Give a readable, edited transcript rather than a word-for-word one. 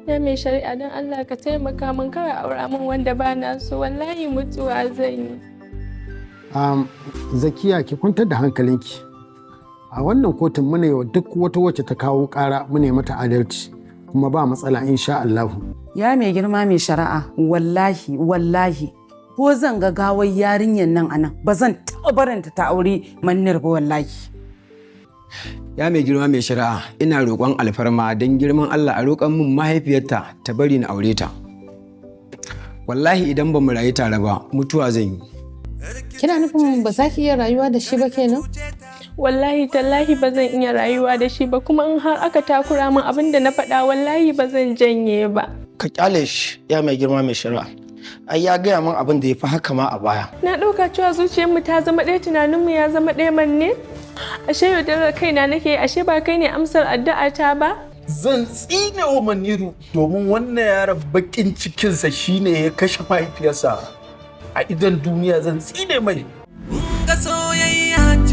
Ya mai shari'a, don Allah ka taimaka min, kar a aura min wanda ba na so, wallahi mutuwa zan yi. Zakiya, ki kwantar da hankalinki. A wannan kotun muna yi wa duk wata wacce ta kawo ƙara, muna yi mata adalci, kuma ba matsala insha Allahu. Ya mai girma mai shari'a, wallahi wallahi ko zan ga gawar yarinyar nan anan, ba zan taɓa barinta ta aure Manir ba wallahi. Ya mai girma mai shari'a, ina roƙon alfarma, don girman Allah a roƙon min mahaifiyarta ta bari na aure ta. Wallahi idan ba mu rayu tare ba, mutuwa zan yi. Kina nufin ba za ki iya rayuwa da shi ba kenan? Wallahi tallahi ba zan iya rayuwa da shi ba, kuma in har aka takura min, abin da na faɗa wallahi ba zan janye ba. Ka kyale shi, ya mai girma mai shari'a. Ai ya gaya min abin da ya fi haka ma a baya. Na ɗauka cewa zuciyarmu ta zama ɗaya, tunaninmu ya zama ɗaya, manne. Ashe yaudarar kaina nake, ashe ba kai ne amsar addu'a ta ba. Zan tsine wa Maniru domin wannan yaron bakin cikinsa shine ya kashe mahaifiyarsa a idan duniya, zan tsine mai. Ga soyayya ce.